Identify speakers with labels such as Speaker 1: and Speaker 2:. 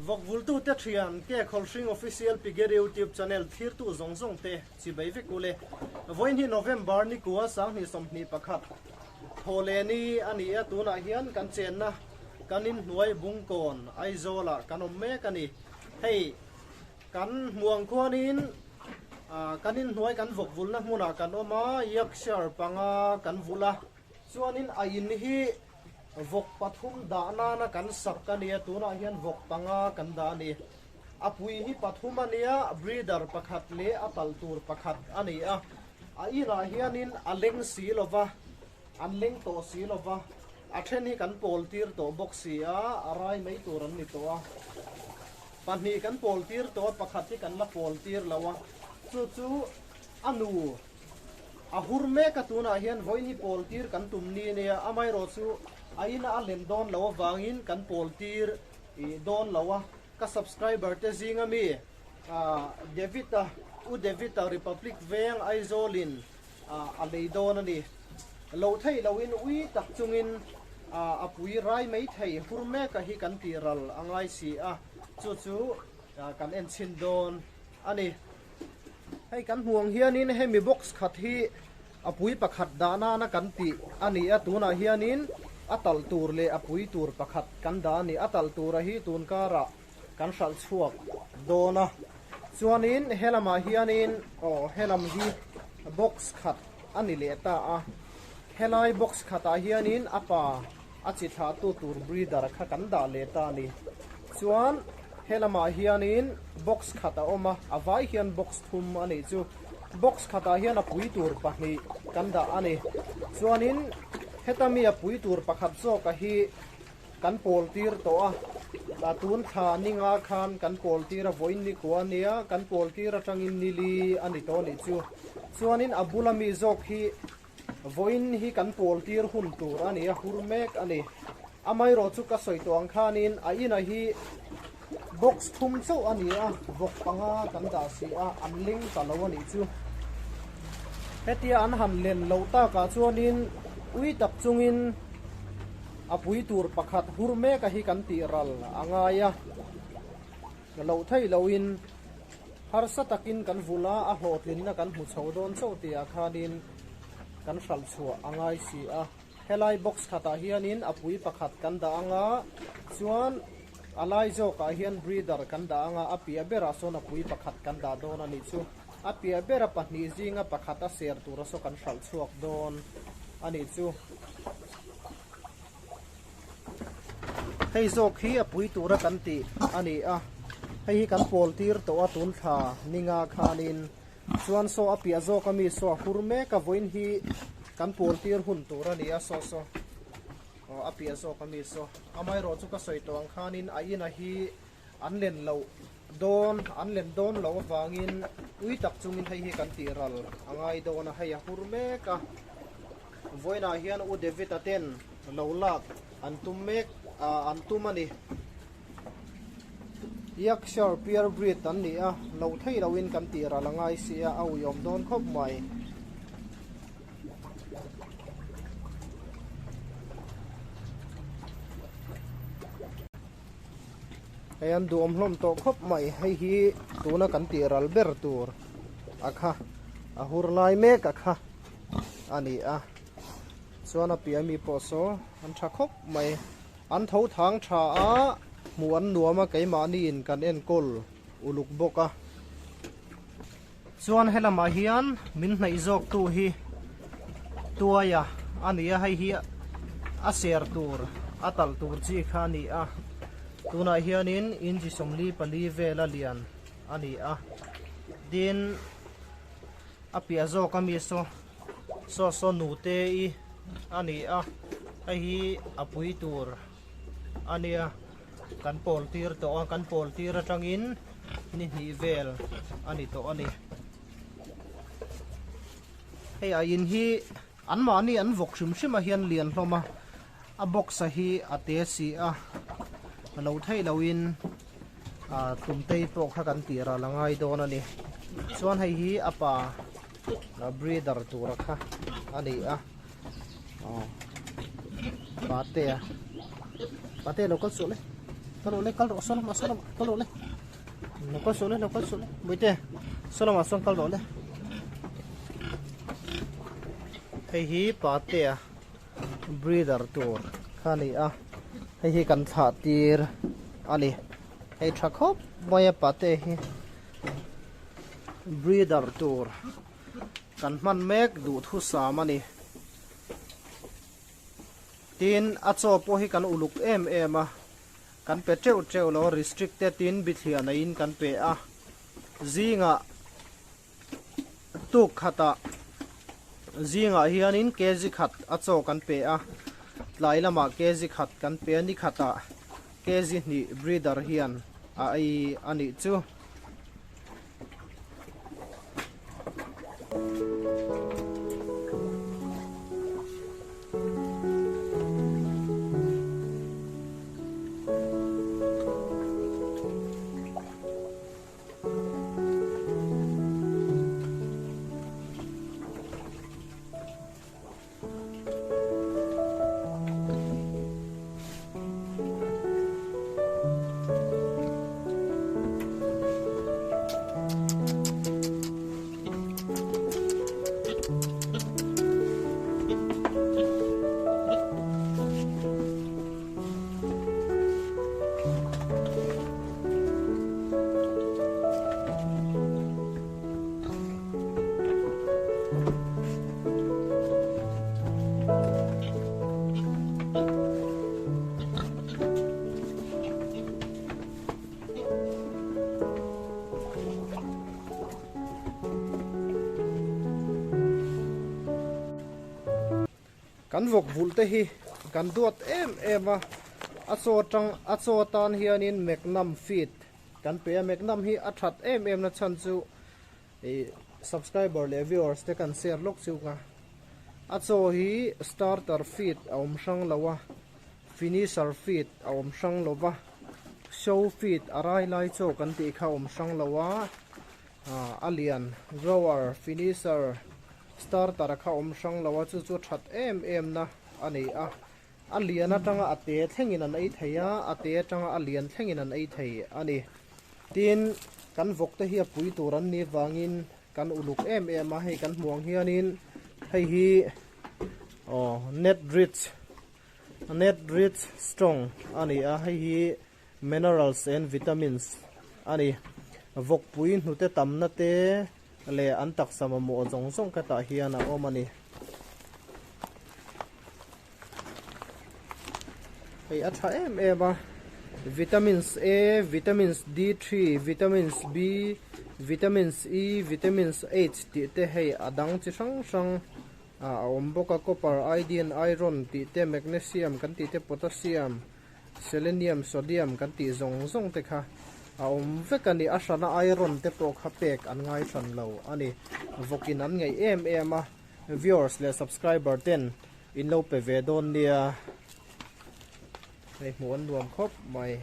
Speaker 1: Vawkvultute thian ke Khawlhring Official Piggery YouTube channel thirtu zawng zawng te chibai vek ule. Vawiin hi November ni kua 2021 Thawhleh ni a ni a, tunah hian kan chenna kan inhnuai Bungkawn Aizawlah kan awm mek a ni. Hei kan hmuang khuanin kan inhnuai kan vawkvulna hmunah kan awm a, Yorkshire panga kan vulh a, chuanin a in hi Vawk pathum dah nana kan sak a nia, tunah hian vawk panga kan dah a ni. A pui hi pathum a nia, breeder pakhat leh a talh tur pakhat a ni a. A inah hianin a leng si lo va, an leng tawh si lo va, a then hi kan pawl tir tawh bawk si a, a rai mai tur an ni tawh a. Pahnih kan pawl tir tawh a, pakhat hi kan la pawl tir lo a, chu chu a nu. A hur mek a, tunah hian vawiin hi pawl tir kan tum ni nia, amaherawh chu a ina a len dawn loh avangin kan pawl tir dawn lo a, ka subscriber te zinga mi David-a, U David-a Republic Veng Aizawl-in a lei dawn a ni. Lo theih loin ui tak chungin a pui rai mai thei hur meka hi kan tih ral a ngai si a, chu chu kan en chhin dawn a ni. Hei kan hmuh ang hianin hemi box khat hi a pui pakhat dah nana kan tih a ni a, tunah hianin a talh tur leh a pui tur pakhat kan dah a ni. A talh tura hi tun karah kan hralh chhuak dawn a, chuanin helamah hianin aw helam hi box khat a ni leh ta a, helai box khatah hianin a pa A chi thlahtu tur breeder kha kan dah leh ta a ni. Chuan helamah hianin box khat a awm a, a vai hian box thum a nih chu. Box khatah hian a pui tur pahnih kan dah a ni. Chuanin heta mi a pui tur pakhat zawka hi kan pawl tir tawh a, a tun thla ninga khan kan pawl tir a, vawiin ni kua a nia, kan pawl tir atangin nili a ni tawh a nih chu. Chuanin a bula mi zawk hi Vawiin hi kan pawl tir hun tur a ni a, hur mek a ni. Amaherawh chu ka sawi tawh ang khanin a ina hi box thum chauh a ni a, vawk panga kan dah si a, an leng ta lo a nih chu. Hetia an han len loh takah chuanin ui tak chungin a pui tur pakhat hur mek a hi kan tih ral a ngai a, loh theih lohin Harsa takin kan vulh a, a hlawhtlinna kan hmu chho dawn chauh tihah khanin kan hralh chhuah a ngai si a. Helai box khatah hianin a pui pakhat kan dah ang a, chuan a lai zawkah hian breeder kan dah ang a, a piah berah sawn a pui pakhat kan dah dawn a nih chu. A piah bera pahnih zinga pakhat a ser tura saw kan hralh chhuak dawn a nih chu. Hei zawk hi a pui tura kan tih a ni a, hei hi kan pawl tir tawh a tun thla ninga khanin chuan saw a piah zawk ami saw a hur mek a vawiin hi kan pawl tir hun tur a ni a saw saw aw a piah zawk ami saw amaherawh chu ka sawi tawh ang khanin a ina hi an len loh dawn an len dawn loh avangin ui tak chungin hei hi kan tih ral a ngai dawn a hei a hur mek a. Vawiinah hian U David-a ten lo lak an tum mek ah an tum a ni. Yorkshire Pure Breed an ni a, lo thei loin kan tih ral a ngai si a, a uiawm dawn khawp mai. Hei an duhawm hlawm tawh khawp mai, hei hi tuna kan tih ral ber tur a kha, a hur lai mek a kha. a ni a chuan a piah mi pawh saw an tha khawp mai an tho thang tha a hmuh an nuam a keimahni in kan enkawl uluk bawk a chuan helamah hian min hnaih zawk tu hi tuaia a ni a hei hi a ser tur a talh tur chi kha a ni a tunah hianin inchi 44 vel a lian a ni a tin A piah zawk ami saw saw saw nute i a ni a hei hi a pui tur a nia kan pawl tir tawh a kan pawl tir atangin ni hnih vel a ni tawh a ni hei a in hi an mahni an vawk hrim hrim a hian lian hlawm a a box a hi a te si a lo theih loh in ah tumtei pawh kha kan tih ral a ngai dawn a ni chuan hei hi a pa breeder tura kha a ni a aw pate a pate lo kal suh le. Kal rawh le, kal rawh saw lamah saw lamah kal rawh le. Lo kal suh le, lo kal suh le. Bawihte, saw lamah sawn kal rawh le. Hei hi Patea breeder tur kha a ni a, hei hi kan thlah tir a ni. Hei tha khawp mai a Patea hi breeder tur kan hman mek duhthusam a ni. Tin, a chaw pawh hi kan uluk em em a, kan pe teuh teuh lo, restricted in bithliah neiin kan pe a, zingah tuk khatah zingah hianin kg khat a chaw kan pe a, tlai lamah kg khat kan pe a, ni khatah kg hnih breeder hian a ei a nih chu. Kan vawk vulh te hi kan duat em em a, a chaw atang a chaw atan hianin Magnum feed kan pe a, Magnum hi a that em em na chhan chu Ih subscriber leh viewers te kan share lawk chiuk a, a chaw hi starter feed a awm hrang lo a, finisher feed a awm hrang lo va, show feed a rai lai chaw kan tih kha a awm hrang lo a, ah a lian grower, finisher, starter kha a awm hrang lo a, chu chu a that em em na a ni a, a lian atanga a te thlengin an ei thei a, a te atanga a lian thlengin an ei thei a ni. Tin, kan vawk te hi a pui tur an nih vangin kan uluk em em a, hei kan hmuh ang hianin hei hi aw net rich net rich strong a ni a, hei hi minerals and vitamins a ni. Vawkpui hnute tamna te leh an taksa mamawh zawng zawng ka tah hian a awm a ni. Hei a tha em em a, vitamins A, vitamins D3, vitamins B, vitamins E, vitamins H tih te hei a dang chi hrang hrang a awm bawk a, copper, iodine, iron tih te, magnesium kan tih te, potassium, selenium, sodium kan tih zawng zawng te kha a awm vek a ni, a hrana iron te pawh kha pek an ngai hran lo a ni, vawkin an ngaih em em a, viewers leh subscriber ten In lo pe ve dawn nia. Hei hmuh an nuam khawp mai.